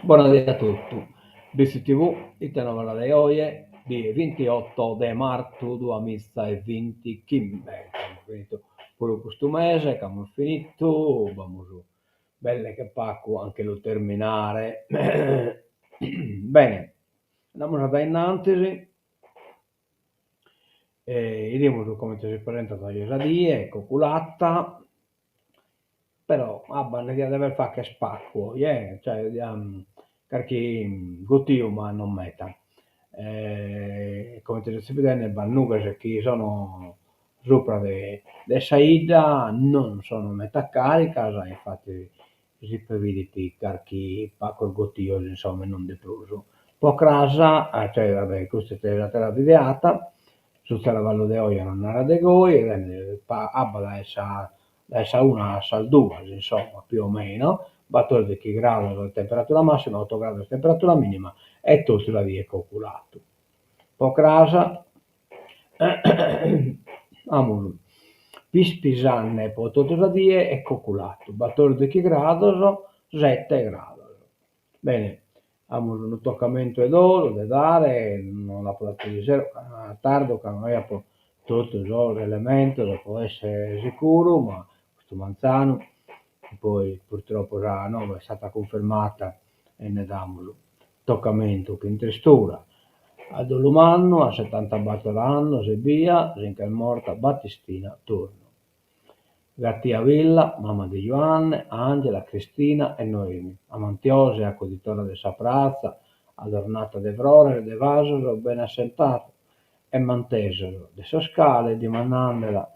Bona die a totu. Bitzi TV, ite novas de oje, die vintioto de martu duamiza e vintichimbe. Amus finitu puru custu mese, ch'amus finitu, b'amus belle che pagu a nche lu terminare. Bene, andamus a dae innantis e 'idimus comente si presentat oje sa die, coculata, però abba nde diat dever fagher pagu oje, cioè carchi guttiu ma non meda. Comente sezis bidende b'at nughes chi sono supra de de sa 'idda, non sono meda caricas, infattis si previdit carchi pagos guttios insomma e non de prus. Po cras, cioè va bè custa est s'atera videata, su traballu de oje nos narat de goi, abba dae sa dae sa una a sas duas insomma più o meno, battordighi grados de temperatura massima, otto grados de temperatura minima e totu sa die coculadu. Po cras amus pispisande po totu sa die e coculadu, battordighi grados, sette grados. Bene, amus unu tocamentu 'e dolu de dare, non l'apo datu erisero a tardu ca no aiapo totu sos elementos po essere sicuru, ma custu manzanu poi purtroppo sa nova est stata cunfirmata e nde damus tocamentu chin tristura. A dolu mannu, a setantabattor annos ebbia, si nch'est morta Battistina Turnu. Gatia Villa, mama de Juanne, Angela, Cristina e Noemi, amantiosa e acuditora de sa pratza, adornata de frores e de vasos bene assentados e mantesos, de sos cales, dimandandela,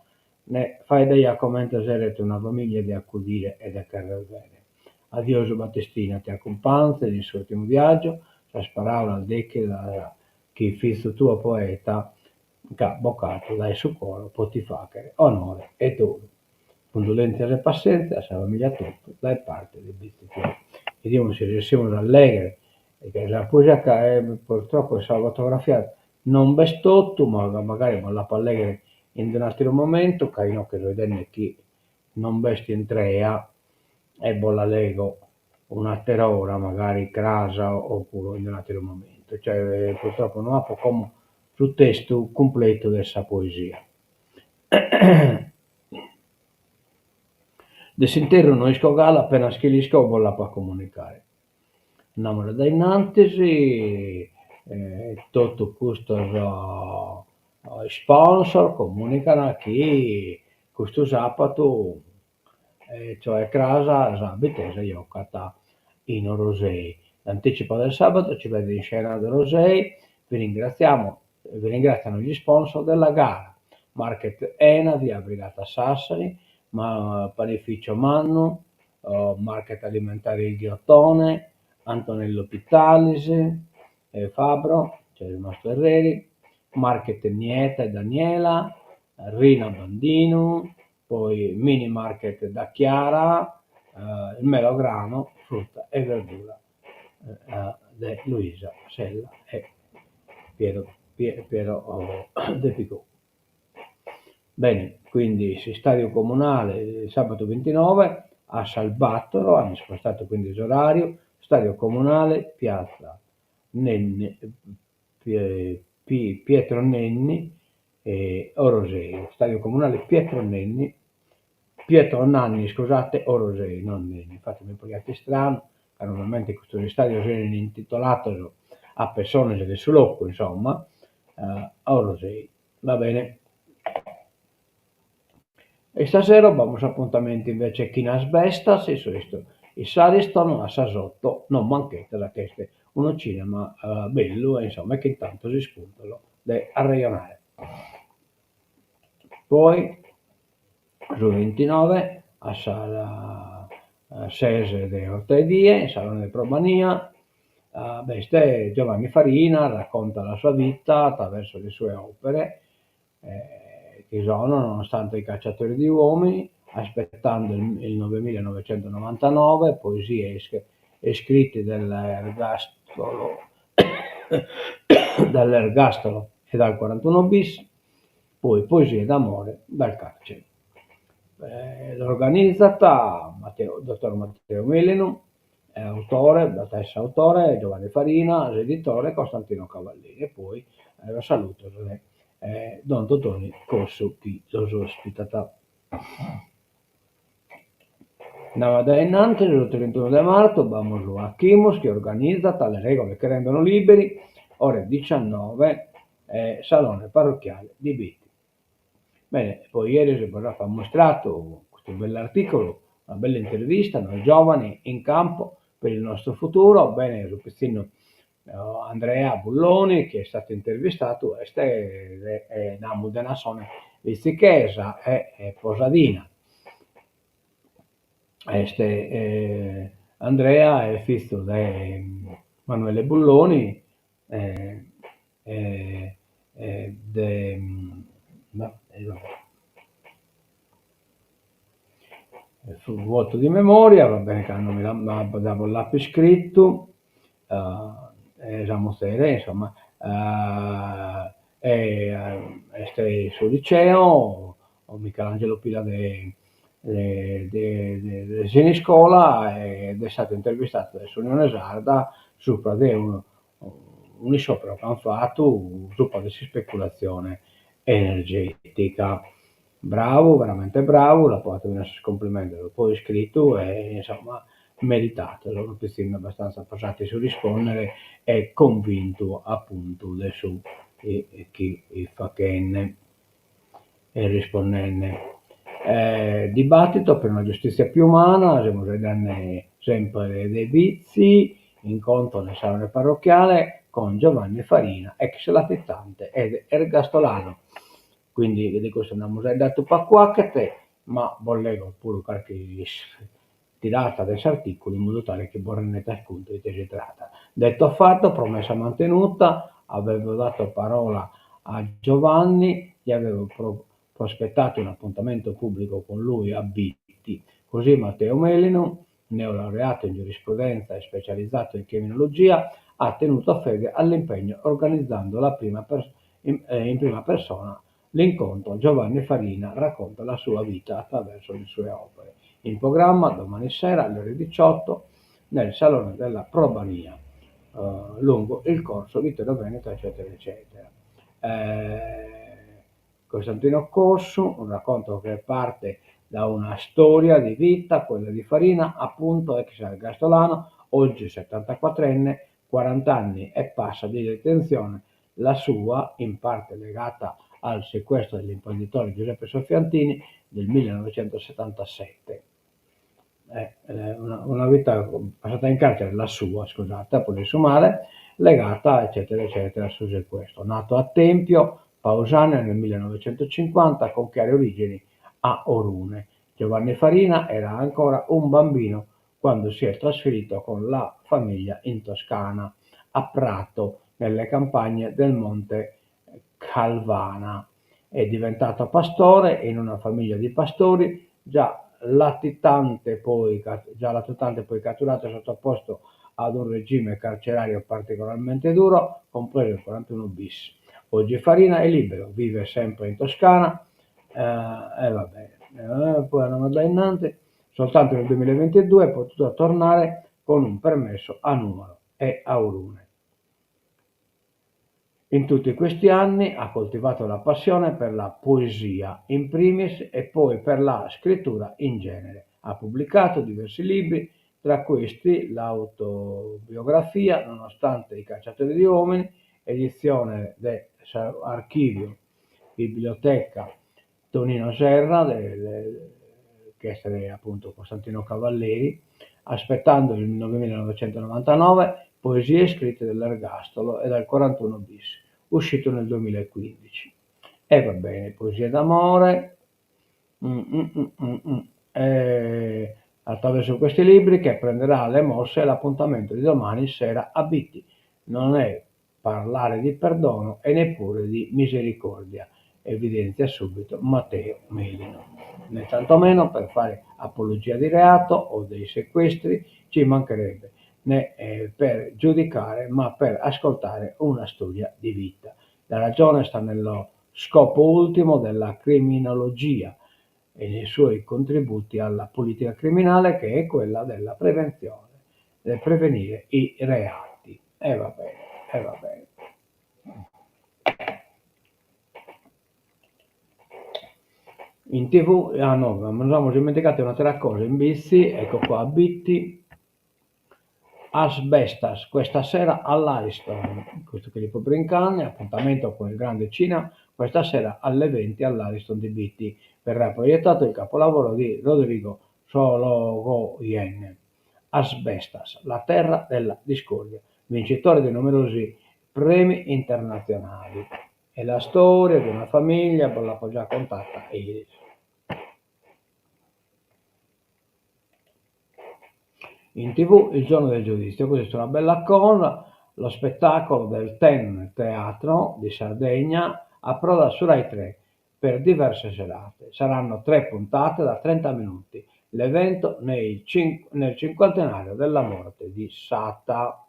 nde faeddaiat comente seret una famìlia de acudire e de cherrer bene. Adiosu Battistina, ti acumpanzen in s'ùrtimu viàgiu sas paràulas dèchidas chi fizu tuo poeta nch'at bocadu dae su coro pro ti fàghere onore e dolu. Cundolèntzias e passèntzia a sa famìlia totu dae parte de Bitzi TV. Bidimus si resessimus a lèghere, sa poesia ca purtroppo sa fotografia non b'est totu, ma magari bos l'apo a lèghere in un'àteru momentu ca inoghe so 'idende chi non b'est intrea e bos la lego un'àtera ora, magari cras opuru in un'àteru momentu, cioè purtroppo no apo como su testu cumpletu de sa poesia. De s'interru no isco galu, apenas chi l'isco bos l'apo a comunicare. Andamus a dae innantis, totu custos sponsor comunican chi custu sapatu e cioè cras sa Bittese jocat in Orosei. L'anticipo del sabato ci vede in scena ad Orosei, vi ringraziamo, vi ringraziano gli sponsor della gara, Market Ena, via Brigata Sassari, Panificio Mannu, Market Alimentare Il Ghiottone, Antonello Pittalis, Fabro, cioè il nostro Herreri, Market Nieta e Daniela, Rina Bandinu, poi Mini Market da Chiara, il Melograno, frutta e verdura de Luisa Sella e Piero Piero De Picò. Bene, quindi s'istadiu comunale sabato bintinove a sas battoro, an ispostadu quindi s'orariu, stadio comunale piazza Nenni Pietro Nenni Orosei, stadio comunale Pietro Nenni, Pietro Nanni iscusate, Orosei, non Nenni, infatti mi pariat istranu ca normalmente custos istadios 'enin intitolados a pessones de su locu, insomma, Orosei, va bene. Istasero b'amus s'apuntamentu invece chin As Bestas, issu est in s'Ariston a sas otto, non manchetas ca est unu cinema bellu e insomma e chin tantos ispuntos de arrejonare. Poi su vintinove a sas ses de 'ortaedie in Salone de Probania b'est Giovanni Farina racconta la sua vita attraverso le sue opere chi sono nonostante i cacciatori di uomini, aspettando il novemilanovecentonovantanove, poesie e scritti dell'ergastolo dall'ergastolo e dal 41 bis, poi poesie d'amore dal carcere. L'organizat Matteo, dottor Matteo Melinu, autore, b'at a esser s'autore Giovanni Farina, s'editore Costantino Cavallini e poi sos saludos de don Totoni Cossu chi los ospitat. Andamus a dae innantis, su trintunu de martu b'amus a Chimus chi organizat Le regole che rendono liberi, ore diciannove, salone parrocchiale di Bitti. Bene, poi eris bos apo ammustradu custu bellu articulu, una bella intervista, noi giovani in campo per il nostro futuro, bene su pitzinnu Andrea Bulloni chi est istadu intervistadu est de namus de nassone bitzichesa e posadina. Est Andrea est fizu de Manuele Bulloni e de Vuoto di memoria, va bene ca non mi già bos l'apo iscritu, e sa muzere insomma est in su liceo Michelangelo Pila de de Siniscola e est istadu intervistadu dae s'Unione Sarda subra de unu un'isciòperu chi ant fatu subra de s'ispeculatzione energetica. Bravu, veramente bravu, l'apo fatu finas sos cumplimentos po iscritu e insomma meritados, unu pitzinnu abbastanza posadu in su rispondere e convintu apuntu de su chi fit faghende e rispondende. Dibattito per una giustizia più umana, semus faeddende sempre de Bitzi, incontro nel salone parrocchiale con Giovanni Farina, ex latitante ed ergastolano. Quindi de custu nd'amus faeddadu pagu 'achet, ma bos lego puru carchi tirada de s'articulu in modu tale chi bos rendetas contu de ite si tratat. Detto fatto, promessa mantenuta, avevo dato parola a Giovanni, gli avevo prospettato un appuntamento pubblico con lui a Bitti. Così Matteo Melinu, neolaureato in giurisprudenza e specializzato in criminologia, ha tenuto fede all'impegno organizzando la prima in prima persona l'incontro Giovanni Farina racconta la sua vita attraverso le sue opere. In programma domani sera alle ore 18 nel Salone della Probania, lungo il corso Vittorio Veneto, eccetera, eccetera. Costantino Cossu, un racconto che parte da una storia di vita, quella di Farina, appunto, ex ergastolano, oggi 74enne, 40 anni e passa di detenzione, la sua, in parte legata al sequestro dell'imprenditore Giuseppe Soffiantini del 1977. Una vita passata in carcere, la sua, scusate, apo lesu male, legata eccetera eccetera a su sequestro. Nato a Tempio Pausania nel 1950 con chiare origini a Orune, Giovanni Farina era ancora un bambino quando si è trasferito con la famiglia in Toscana, a Prato, nelle campagne del Monte Calvana. È diventato pastore in una famiglia di pastori, già latitante poi, già latitante poi catturato e sottoposto ad un regime carcerario particolarmente duro, compreso il 41 bis. Oggi Farina è libero, vive sempre in Toscana, eh, e va bene. Eh, poi andiamo da innanzi. Soltanto nel 2022 è potuto tornare con un permesso a Nuoro e a Orune. In tutti questi anni ha coltivato la passione per la poesia in primis e poi per la scrittura in genere. Ha pubblicato diversi libri, tra questi l'autobiografia Nonostante i cacciatori di uomini, edizione de s'Archivio Biblioteca Tonino Serra, chi est apuntu Costantino Cavalleri, Aspettando il 9999, poesie scritte dall'ergastolo e dal 41 bis, uscito nel 2015. E va bene, poesie d'amore, mm, mm, mm, mm, e attraverso questi libri che prenderà le mosse l'appuntamento di domani sera a Bitti. Non è parlare di perdono e neppure di misericordia, evidenzia subito Matteo Melino. Né tantomeno per fare apologia di reato o dei sequestri, ci mancherebbe, né eh, per giudicare, ma per ascoltare una storia di vita. La ragione sta nello scopo ultimo della criminologia. E nei suoi contributi alla politica criminale che è quella della prevenzione, del prevenire i reati. E va bene, e va bene. In TV, ah no, nos amus ismentigadu un'atera cosa, in Bitzi, ecco qua, Bitti, As Bestas, questa sera all'Ariston, custu chi l'apo brincande, appuntamento con il grande cinema, questa sera alle 20 all'Ariston di Bitti, verrà proiettato il capolavoro di Rodrigo Sorogoyen, As Bestas, la terra della discordia, vincitore di numerosi premi internazionali. È la storia di una famiglia, bos l'apo già contata eris. In TV Il giorno del giudizio, custa est una bella cosa, lo spettacolo del Ten Teatro di Sardegna approda su Rai 3 per diverse serate. Saranno tre puntate da 30 minuti. L'evento nei nel cinquantenario della morte di Satta.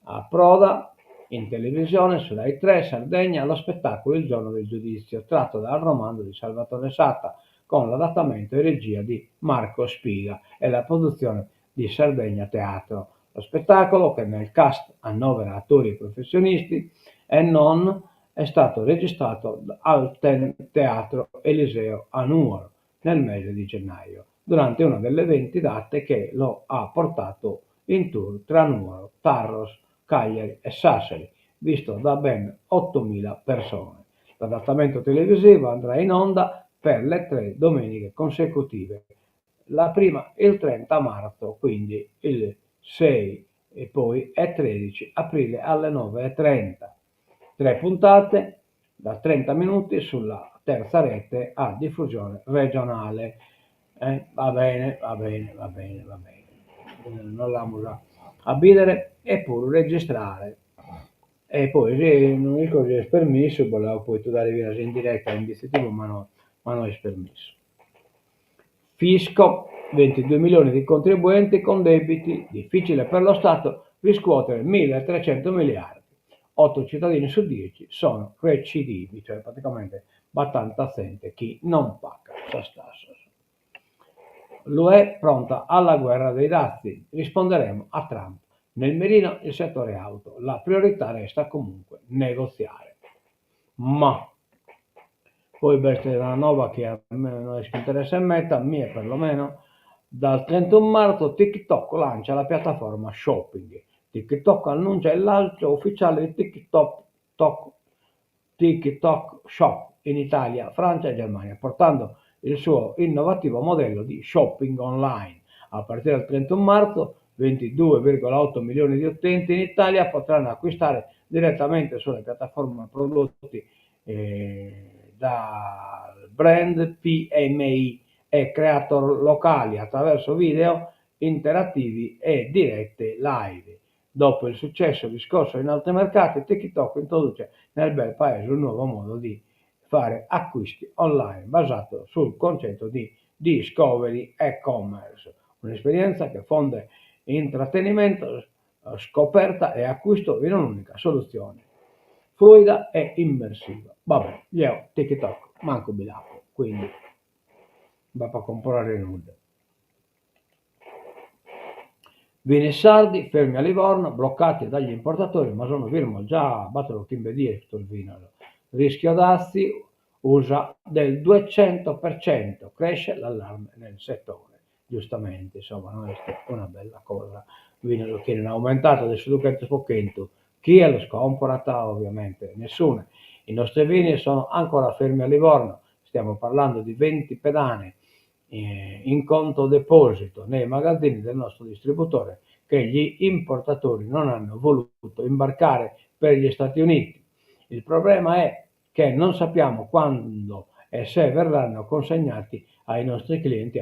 Approda in televisione su Rai 3 Sardegna lo spettacolo Il giorno del giudizio, tratto dal romanzo di Salvatore Satta, con l'adattamento e regia di Marco Spiga e la produzione di Sardegna Teatro. Lo spettacolo, che nel cast annovera attori professionisti e non, è stato registrato al Ten Teatro Eliseo a Nuoro nel mese di gennaio, durante una delle 20 date che lo ha portato in tour tra Nuoro, Tharros, Cagliari e Sassari, visto da ben 8.000 persone. L'adattamento televisivo andrà in onda per le tre domeniche consecutive, la prima il 30 marzo, quindi il 6 e poi e 13 aprile alle 9.30. Tre puntate da 30 minuti sulla terza rete a diffusione regionale. Eh, va bene, va bene, va bene, va bene. Non l'amus a bìdere e puru registrare. E poi si no isco si est permissu, bos l'apo pòdidu dare finas in diretta in Bitzi TV, ma no ma no est permissu. Fisco, 22 milioni di contribuenti con debiti, difficile per lo Stato riscuotere 1.300 miliardi. 8 cittadini su 10 sono recidivi, cioè praticamente b'at tanta zente chi non pagat sas tassas. L'UE pronta alla guerra dei dazi, risponderemo a Trump. Nel mirino il settore auto, la priorità resta comunque negoziare. Ma poi b'est una nova chi a mie no est chi interesset meda, a mie perlomeno, dal 31 marzo TikTok lancia la piattaforma shopping. TikTok annuncia il lancio ufficiale di TikTok Tok TikTok Shop in Italia, Francia e Germania, portando il suo innovativo modello di shopping online. A partire dal 31 marzo 22,8 milioni di utenti in Italia potranno acquistare direttamente sulle piattaforme prodotti eh, dal brand PMI e creator locali attraverso video interattivi e dirette live. Dopo il successo riscosso in altri mercati, TikTok introduce nel bel paese un nuovo modo di fare acquisti online basato sul concetto di discovery e-commerce, un'esperienza che fonde intrattenimento, scoperta e acquisto in un'unica soluzione, fluida e immersiva. Vabbè, jeo TikTok mancu bi l'apo, quindi b'apo a comporare nudda. Vini sardi fermi a Livorno, bloccati dagli importatori, ma sono firmos già bator o chimbe dies custos vinos. Rischio dazi USA del 200%, cresce l'allarme nel settore. Giustamente, insomma, no est una bella cosa. Vinos chi enen aumentados de su duchentos po chentu, chie los comporat? Ovviamente nessune. I nostri vini sono ancora fermi a Livorno, stiamo parlando di 20 pedane in conto deposito nei magazzini del nostro distributore che gli importatori non hanno voluto imbarcare per gli Stati Uniti. Il problema è che non sappiamo quando e se verranno consegnati ai nostri clienti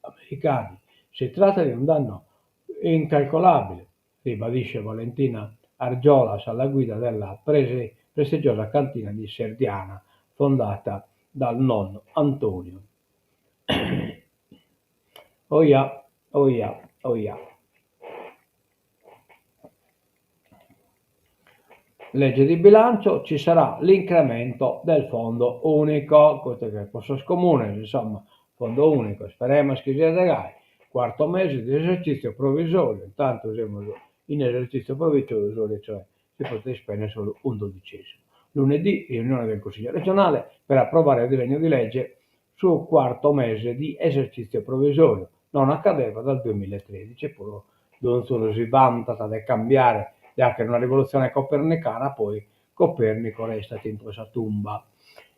americani. Si tratta di un danno incalcolabile, ribadisce Valentina Argiolas alla guida della prestigiosa cantina di Serdiana, fondata dal nonno Antonio. Oia, oia, oia. Legge di bilancio, ci sarà l'incremento del fondo unico, custu est pro sos comunes, insomma, fondo unico, isperemus chi siat gai, quarto mese di esercizio provvisoriu, intantu semus in esercizio provvisoriu, cioè si podet ispendere solu un dodicesimu. Lunedì riunione del Consiglio regionale per approvare il disegno di legge sul quarto mese di esercizio provvisoriu, non accadeva dal duemilaetredici, eppuru donzunu si vantat de cambiare, de 'achere una rivoluzione copernicana, poi Copernico restat intro sa tumba.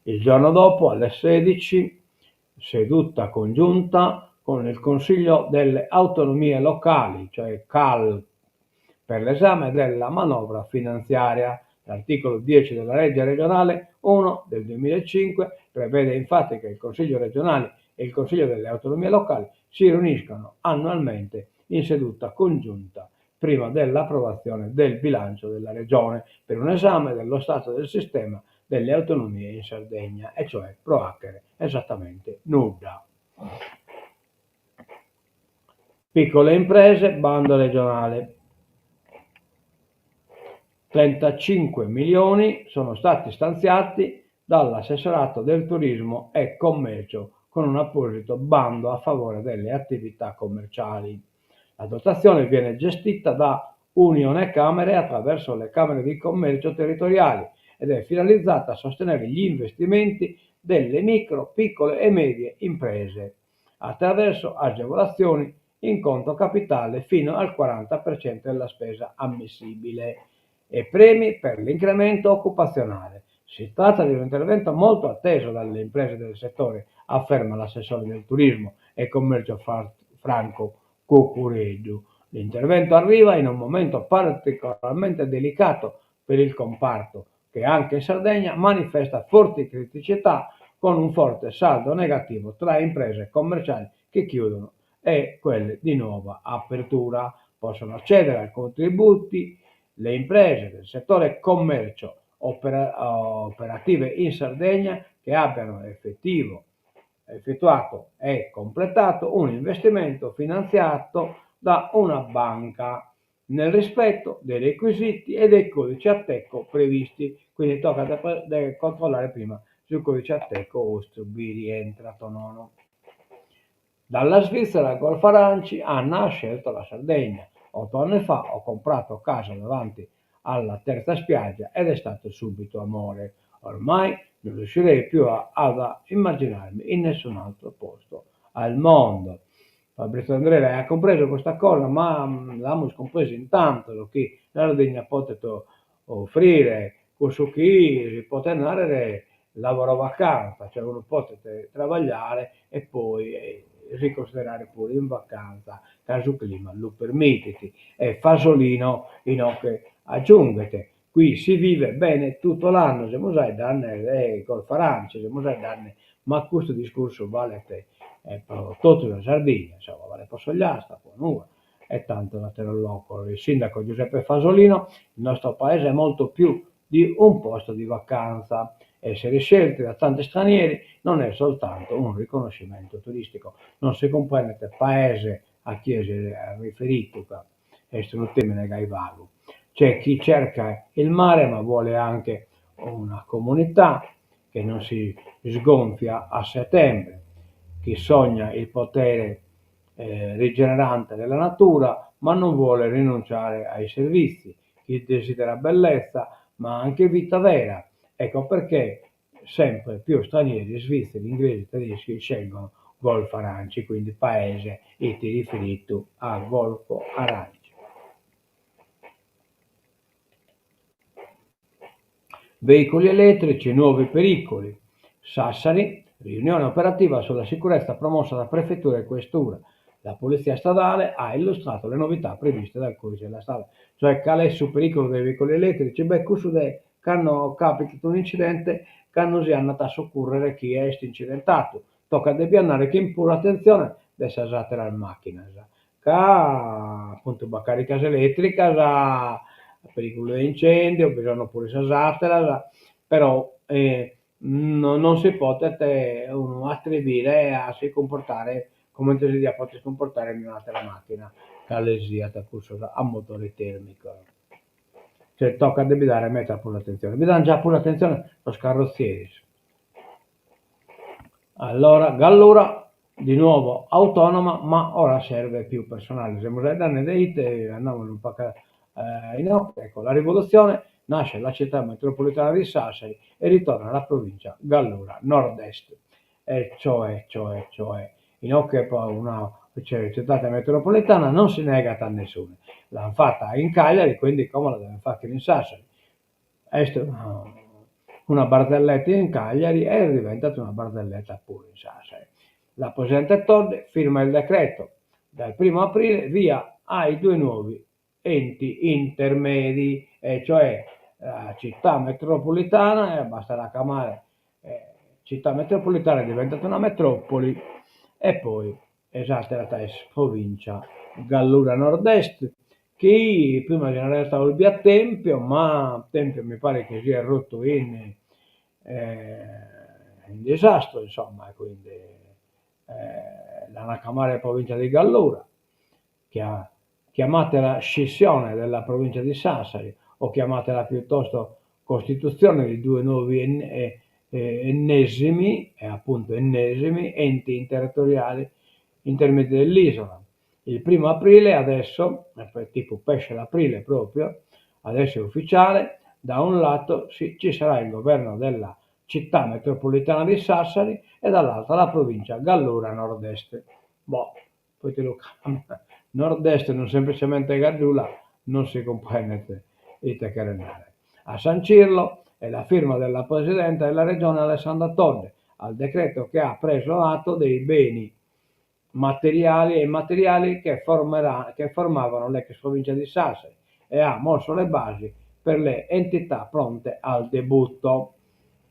Il giorno dopo, alle 16, seduta congiunta con il Consiglio delle Autonomie Locali, cioè CAL, per l'esame della manovra finanziaria. L'articolo 10 della legge regionale 1 del 2005 prevede infatti che il Consiglio regionale e il Consiglio delle Autonomie Locali si riuniscano annualmente in seduta congiunta prima dell'approvazione del bilancio della Regione per un esame dello stato del sistema delle autonomie in Sardegna, e cioè pro 'achere esattamente nudda. Piccole imprese, bando regionale. 35 milioni sono stati stanziati dall'assessorato del turismo e commercio con un apposito bando a favore delle attività commerciali. La dotazione viene gestita da Unioncamere attraverso le Camere di Commercio territoriali ed è finalizzata a sostenere gli investimenti delle micro, piccole e medie imprese attraverso agevolazioni in conto capitale fino al 40% della spesa ammissibile e premi per l'incremento occupazionale. Si tratta di un intervento molto atteso dalle imprese del settore, afferma l'assessore del turismo e commercio Franco Cuccureddu. L'intervento arriva in un momento particolarmente delicato per il comparto, che anche in Sardegna manifesta forti criticità con un forte saldo negativo tra imprese commerciali che chiudono e quelle di nuova apertura. Possono accedere ai contributi le imprese del settore commercio operative in Sardegna che abbiano effettuato e completato un investimento finanziato da una banca nel rispetto dei requisiti e dei codici Ateco previsti. Quindi tocat de controllare prima si su codice Ateco 'ostru bi rientrat o nono. Dalla Svizzera a Golfo Aranci, Anna ha scelto la Sardegna. 8 anni fa ho comprato casa davanti alla terza spiaggia ed è stato subito amore. Ormai non riuscirei più ad immaginarmi in nessun altro posto al mondo. Fabrizio De André at cumpresu custa cosa, ma l'amus cumpresu in tantos chi sa Sardigna potet ofrire cussu chi si potet narrer lavoro vacanza, cioè unu potet trabagliare e poi si considerare puru in vacanza ca su clima lu permitit. E Fasolino inoghe agiunghet, qui si vive bene tutto l'anno, semus faeddende de Golfo Aranci, semus faeddende, ma custu discursu balet pro totu sa Sardigna, insomma, balet pro s'Ogliastra, pro Nùgoro e tantos àteros locos. Il sindaco Giuseppe Fasolino, il nostro paese è molto più di un posto di vacanza. Essere scelti da tanti stranieri non è soltanto un riconoscimento turistico. Non si cumprendet paese a chie si riferitu ca est unu termine gai vagu. C'è chi cerca il mare ma vuole anche una comunità che non si sgonfia a settembre, chi sogna il potere rigenerante della natura ma non vuole rinunciare ai servizi, chi desidera bellezza ma anche vita vera. Ecco perché sempre più stranieri, svizzeri, inglesi, tedeschi scelgono Golfo Aranci, quindi paese est riferitu a Golfo Aranci. Veicoli elettrici, nuovi pericoli. Sassari, riunione operativa sulla sicurezza promossa da Prefettura e Questura. La Polizia Stradale ha illustrato le novità previste dal Codice della Strada. Cioè, cale est su periculu de veicoli elettrici? Beh, cussu de cando capitat un'incidente, cando si andat a sucurrere chie est incidentadu, tocat de bi andare chin prus atentzione de sas àteras màchinas, ca apuntu b'at càrrigas elètricas, perìgulu de incèndiu, bi sono puru sas àteras, però non si potet unu atrivire a si cumportare comente si diat poter cumportare in un'àtera màchina, cale siat cussos a motore tèrmicu. Cioè tocat de bi dare meda prus atentzione. Bi dan già prus atentzione sos carrotzieris. Allora Gallura di nuovo autonoma ma ora serve più personale. Semus faeddende de ite, andamus unu pagu inoghe, ecco la rivoluzione, nasce la città metropolitana di Sassari e ritorna la provincia Gallura Nord-Est. E cioè, cioè, cioè, inoghe po una cittade metropolitana non si negat a nessune. L'an fata in Cagliari, quindi como la deven fagher in Sassari. Est una una barzelletta in Cagliari e diventat una barzelletta puru in Sassari. La presidente Todde firma il decreto, dal primo aprile via ai due nuovi enti intermedi, e cioè la città metropolitana, e basterà chiamare città metropolitana diventat una metropoli, e poi s'atera est provincia Gallura Nord-Est, chi prima si naraiat Olbia Tempio, ma Tempio mi paret chi siat ruttu in in disastru, insomma, e quindi l'an a chiamare provincia di Gallura, Chiamatela scissione della provincia di Sassari o chiamatela piuttosto costituzione di due nuovi ennesimi, e appunto ennesimi, enti territoriali intermedi dell'isola. Il primo aprile adesso, tipo pesce d'aprile proprio, adesso è ufficiale, da un lato ci sarà il governo della città metropolitana di Sassari e dall'altra la provincia Gallura Nord-Est. Boh, Poite lu Nord-Est non semplicemente Gaddula non si cumprendet ite cheret narrer. A sancirlo è la firma della presidente della Regione Alessandra Todde al decreto che ha preso atto dei beni materiali e immateriali che che formavano l'ex provincia di Sassari e ha mosso le basi per le entità pronte al debutto.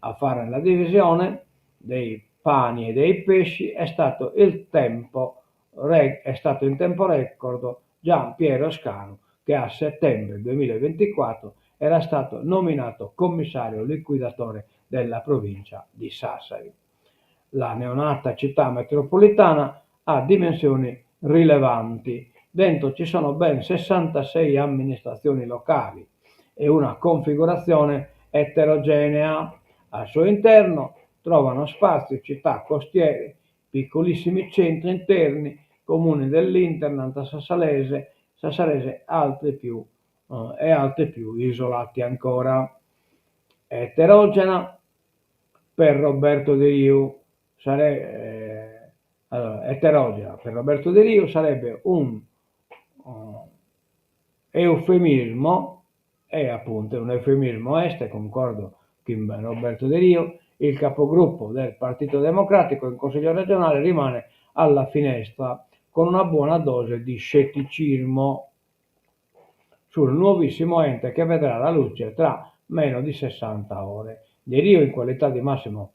A fare la divisione dei pani e dei pesci è stato il tempo è stato in tempo record Gian Piero Scanu che a settembre 2024 era stato nominato commissario liquidatore della provincia di Sassari. La neonata città metropolitana ha dimensioni rilevanti. Dentro ci sono ben 66 amministrazioni locali e una configurazione eterogenea. Al suo interno trovano spazio città costiere, piccolissimi centri interni, comuni dell'hinterland sassarese, sassarese altri più, eh, e altri più isolati ancora. Eterogenea per Roberto Deriu sare, eh, allora, eterogenea per Roberto Deriu sarebbe un uh, eufemismo E appunto un eufemismo est, cuncordo chin Roberto Deriu, il capogruppo del Partito Democratico in Consiglio regionale rimane alla finestra con una buona dose di scetticismo sul nuovissimo ente che vedrà la luce tra meno di 60 ore. Deriu in qualità di massimo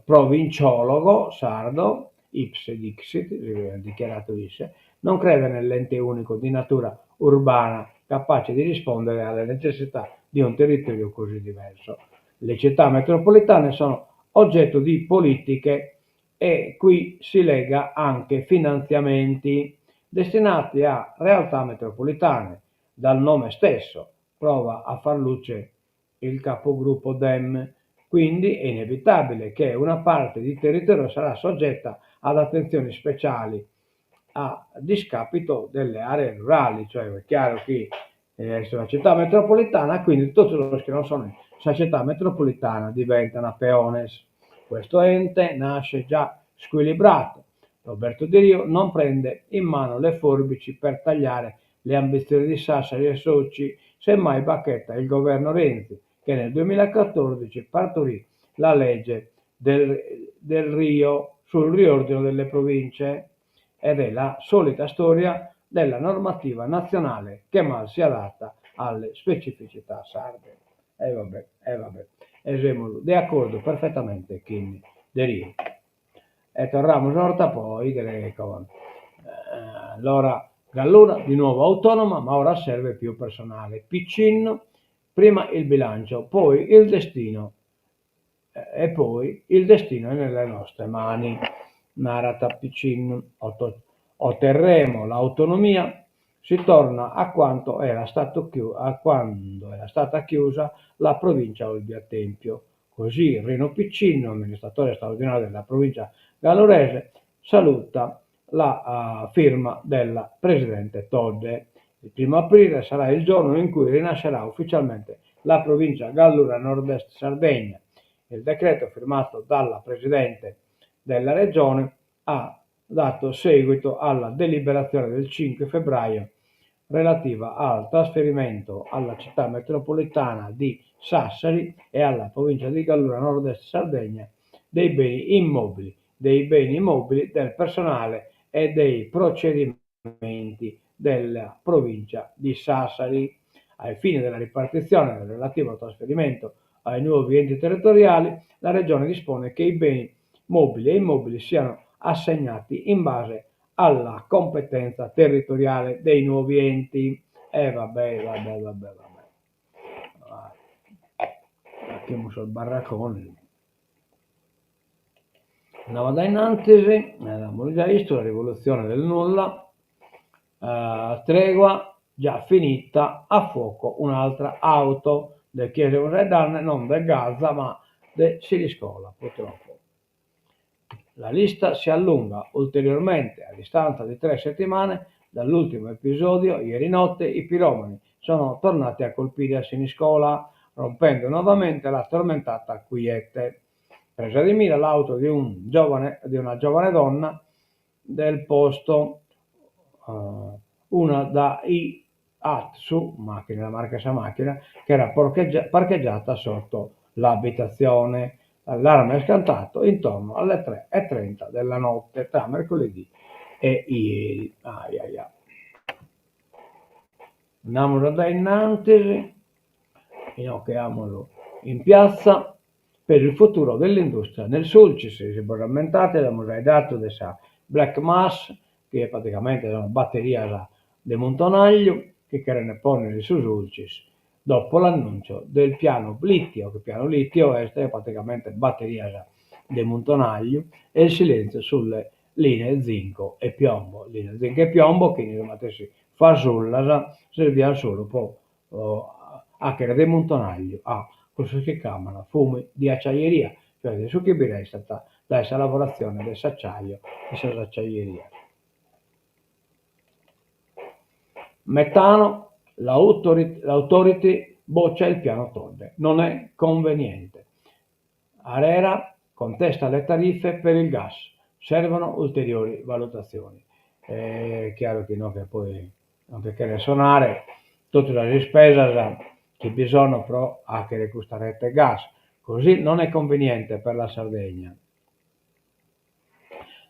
provinciologo sardo, ipse dixit, dichiarato isse, non crede nell'ente unico di natura urbana capace di rispondere alle necessità di un territorio così diverso. Le città metropolitane sono oggetto di politiche e qui si lega anche finanziamenti destinati a realtà metropolitane, dal nome stesso prova a far luce il capogruppo Dem. Quindi è inevitabile che una parte di territorio sarà soggetta ad attenzioni speciali a discapito delle aree rurali, cioè è chiaro chi est una città metropolitana, quindi totus sos chi non sono in sa città metropolitana diventano peones. Questo ente nasce già squilibrato. Roberto Deriu non prende in mano le forbici per tagliare le ambizioni di Sassari e soci, semmai bacchetta il governo Renzi, che nel 2014 partorì la legge del, Delrio sul riordino delle province ed è la solita storia della normativa nazionale che mal si adatta alle specificità sarde. E vabbè, e vabbè. E semus de acordu perfettamente chin Deriu. E torramus 'orta po 'idere Allora Gallura di nuovo autonoma ma ora serve più personale. Piccinnu, prima il bilancio, poi il destino e poi il destino è nelle nostre mani, narat Piccinnu. Otterremo l'autonomia. Si torna a quanto era stato a quando era stata chiusa la provincia Olbia-Tempio. Così Rino Piccinno, amministratore straordinario della provincia gallurese, saluta la firma della presidente Todde. Il primo aprile sarà il giorno in cui rinascerà ufficialmente la provincia Gallura Nord-Est Sardegna. Il decreto firmato dalla presidente della regione ha dato seguito alla deliberazione del 5 febbraio relativa al trasferimento alla città metropolitana di Sassari e alla provincia di Gallura Nord-Est Sardegna dei beni immobili, dei beni mobili, del personale e dei procedimenti della provincia di Sassari. Ai fini della ripartizione del relativo trasferimento ai nuovi enti territoriali, la Regione dispone che i beni mobili e immobili siano assegnati in base alla competenza territoriale dei nuovi enti. E vabbè, vabbè, vabbè, vabbè. Faghimus sos barracones. Andamus a in antis, l'amus già 'istu, la rivoluzione del nulla, tregua già finita, a fuoco un'altra auto, de chie semus faeddende, non de Gaza ma de Siniscola, purtroppo. La lista si allunga ulteriormente, a distanza di tre settimane dall'ultimo episodio, ieri notte i piromani sono tornati a colpire a Siniscola, rompendo nuovamente la tormentata quiete. Presa di mira l'auto di, un giovane, di una giovane donna del posto, uh, una Daihatsu, macchina, la marca sa macchina, che era parcheggiata sotto l'abitazione. L'allarme è scattato intorno alle 3.30 della notte tra mercoledì e ieri. Ai ai ai. Andamus a dae innantis, inoghe amus in piazza per il futuro dell'industria nel Sulcis, si bos ammentades amus faeddadu de sa Black Mass, chi praticamente sono batterias de muntonagliu chi cheren ponnere in su Sulcis dopo l'annuncio del piano litio, che piano litio est praticamente batterias de muntonagliu e il silenzio sulle linee zinco e piombo, linee zinco e piombo chi in is matessi fasullas servian solu po 'achere de muntonagliu a cussos chi craman fumi di acciaieria, cioè de su chi bi restat dae sa lavoratzione de s'acciaio in sas acciaierias. Metano, l'authority boccia il piano Todde, non è conveniente. Arera contesta le tariffe per il gas, servono ulteriori valutazioni. Est chiaru chi inoghe poi non che cheret sonare totu sas ispesas chi bi sono pro 'achere custa rete gas, così non è conveniente per la Sardegna.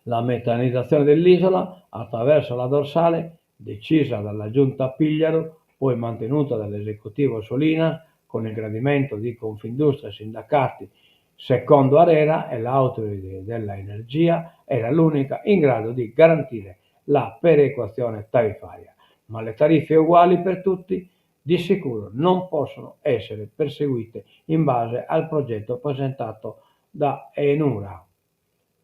La metanizzazione dell'isola attraverso la dorsale, decisa dalla giunta Pigliaru, poi mantenuta dall'esecutivo Solinas con il gradimento di Confindustria e sindacati, secondo Arera e l'Authority della Energia, era l'unica in grado di garantire la perequazione tariffaria. Ma le tariffe uguali per tutti di sicuro non possono essere perseguite in base al progetto presentato da Enura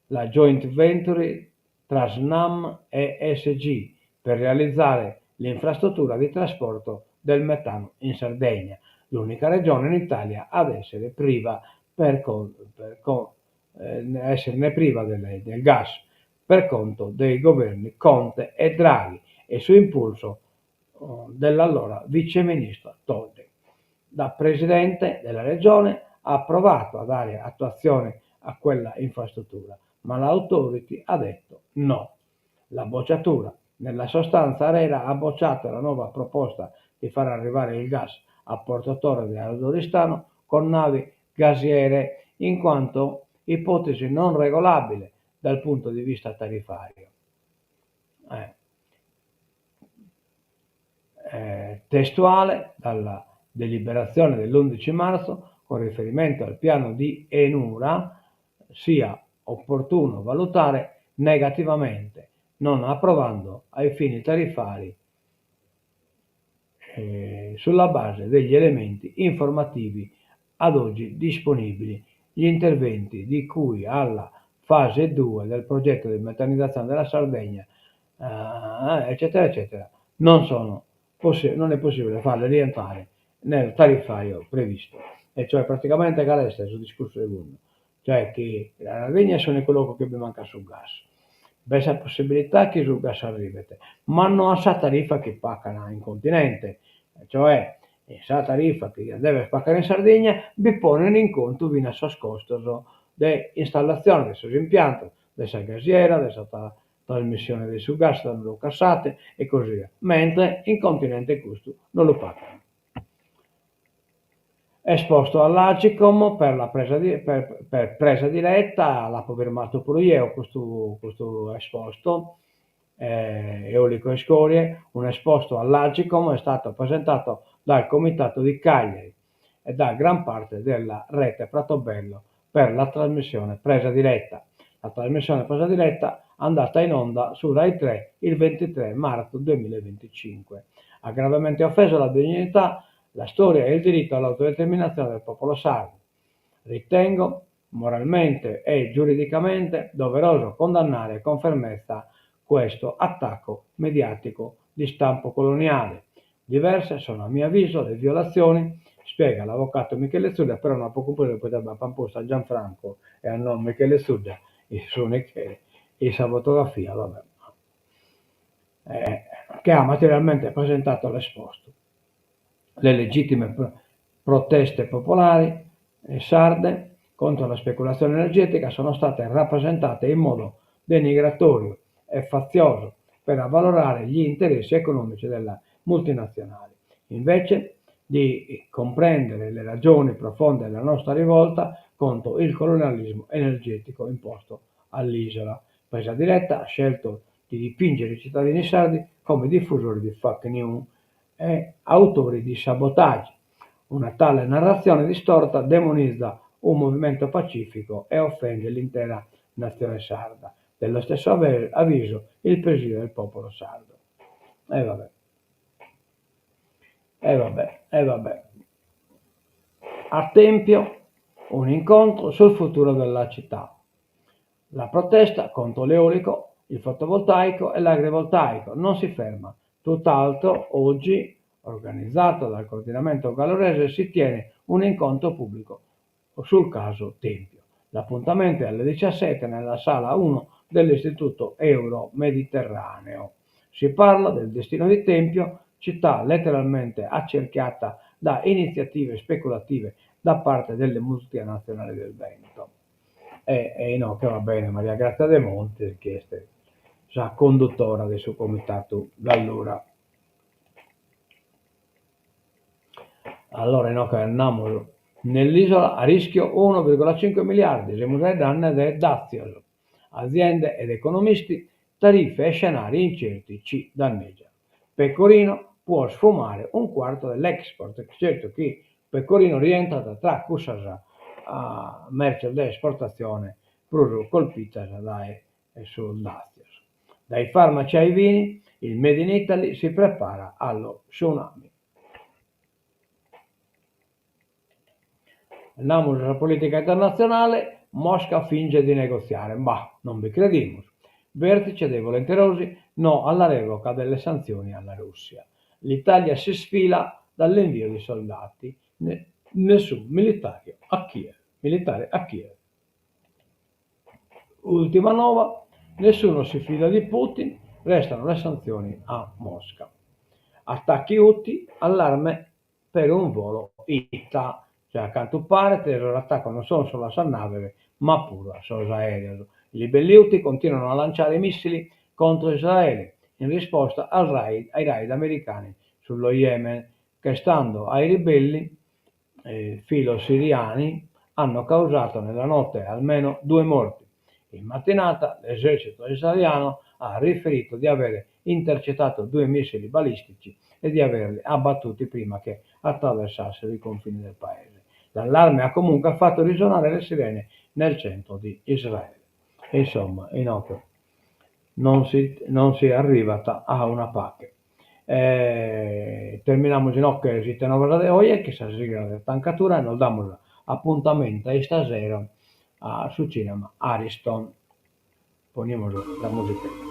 la joint venture tra Snam e SG per realizzare l'infrastruttura di trasporto del metano in Sardegna, l'unica regione in Italia ad essere priva per, per, eh, esserne priva del, del gas per conto dei governi Conte e Draghi e su impulso oh, dell'allora viceministro Todde. Da presidente della regione ha provato a dare attuazione a quella infrastruttura, ma l'authority ha detto no. La bocciatura. Nella sostanza Arera ha bocciato la nuova proposta di far arrivare il gas a Porto Torres ad Oristano con navi gasiere, in quanto ipotesi non regolabile dal punto di vista tariffario. Eh. Eh, testuale dalla deliberazione dell'11 marzo con riferimento al piano di Enura sia opportuno valutare negativamente, non approvando ai fini tariffari eh, sulla base degli elementi informativi ad oggi disponibili gli interventi di cui alla fase 2 del progetto di metanizzazione della Sardegna, eh, eccetera, eccetera. Non sono non è possibile farle rientrare nel tariffario previsto. E cioè praticamente cale est su discursu de fundu? Cioè chi sa Sardigna est s'unicu logu chi bi mancat su gas, b'est sa possibilità chi su gas arribet, ma no a sa tarifa chi pagan in continente, cioè in sa tarifa chi dias dever pagare in Sardigna bi ponen in contu finas sos costos de installatzione de sos impiantos, de sa gasiera, de sa trasmissione de su gas da unu logu a s'ateru e così via, mentre in continente custu no lu pagan. Esposto all'Agcom per la presa di per per presa diretta, l'apo firmatu puru jeo custu custu esposto, eolico e scorie, un'esposto all'Agcom è stato presentato dal Comitato di Cagliari e da gran parte della rete Pratobello per la trasmissione Presa Diretta. La trasmissione Presa Diretta andata in onda su Rai 3 il 23 marzo 2025. Ha gravemente offeso la dignità, la storia e il diritto all'autodeterminazione del popolo sardo. Ritengo moralmente e giuridicamente doveroso condannare con fermezza questo attacco mediatico di stampo coloniale. Diverse sono a mio avviso le violazioni, spiega l'avvocato Michele Zudda, però no apo cumpresu poita b'apan postu a Gianfranco e a no Michele Zudda in sa fotografia, vabbè, che ha materialmente presentato l'esposto. Le legittime proteste popolari sarde contro la speculazione energetica sono state rappresentate in modo denigratorio e fazioso per avvalorare gli interessi economici delle multinazionali, invece di comprendere le ragioni profonde della nostra rivolta contro il colonialismo energetico imposto all'isola. Presa Diretta ha scelto di dipingere i cittadini sardi come diffusori di fake news e autori di sabotaggi. Una tale narrazione distorta demonizza un movimento pacifico e offende l'intera nazione sarda. Dello stesso avviso il Presidio del Popolo Sardo. E vabbè. E vabbè, e vabbè. A Tempio un incontro sul futuro della città. La protesta contro l'eolico, il fotovoltaico e l'agrivoltaico non si ferma. Tutt'altro, oggi, organizzato dal coordinamento gallurese, si tiene un incontro pubblico sul caso Tempio. L'appuntamento è alle 17 nella sala 1 dell'Istituto Euro Mediterraneo. Si parla del destino di Tempio, città letteralmente accerchiata da iniziative speculative da parte delle multinazionali del vento. E e inoghe va bene Maria Grazia Demontis chi est sa condutora de su Comitatu Gallura. Allora inoghe andamus nell'isola a rischio 1,5 miliardi, semus faeddende de dazios, aziende ed economisti, tariffe e scenari incerti ci danneggiano. Pecorino può sfumare un quarto dell'export, certu chi Pecorino rientrat tra cussas merces de esportatzione prus colpidas dae sos dàtzios. Dai farmaci ai vini, il Made in Italy si prepara allo tsunami. Andamus a sa polìtica internatzionale, Mosca finge di negoziare, bah, non bi credimus. Vertice dei volenterosi, no alla revoca delle sanzioni alla Russia. L'Italia si sfila dall'invio di soldati, nessun militare a Kiev. Militare a Kiev. Ultima nova, nessuno si fida di Putin, restano le sanzioni a Mosca. Attacchi Houthi, allarme per un volo Ita, cioè a cantu paret sos atacos non sunt solu a sas naves ma puru a sos aèreos. I ribelli Houthi continuano a lanciare missili contro Israele in risposta al raid, ai raid americani sullo Yemen, che stando ai ribelli eh, filo-siriani hanno causato nella notte almeno due morti. In mattinata l'esercito israeliano ha riferito di avere intercettato due missili balistici e di averli abbattuti prima che attraversassero i confini del paese. L'allarme ha comunque fatto risuonare le sirene nel centro di Israele. Insomma, inoghe non si, non si arrivat a una pache. Eh, terminamus inoghe s'Ite Novas de oje, chin sa sigla de Tancatura e nos damus apuntamentu a istasero a su cinema Ariston. Ponimus sa musichedda.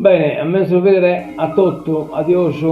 Bene, a menzus bìdere a totu, adiosu.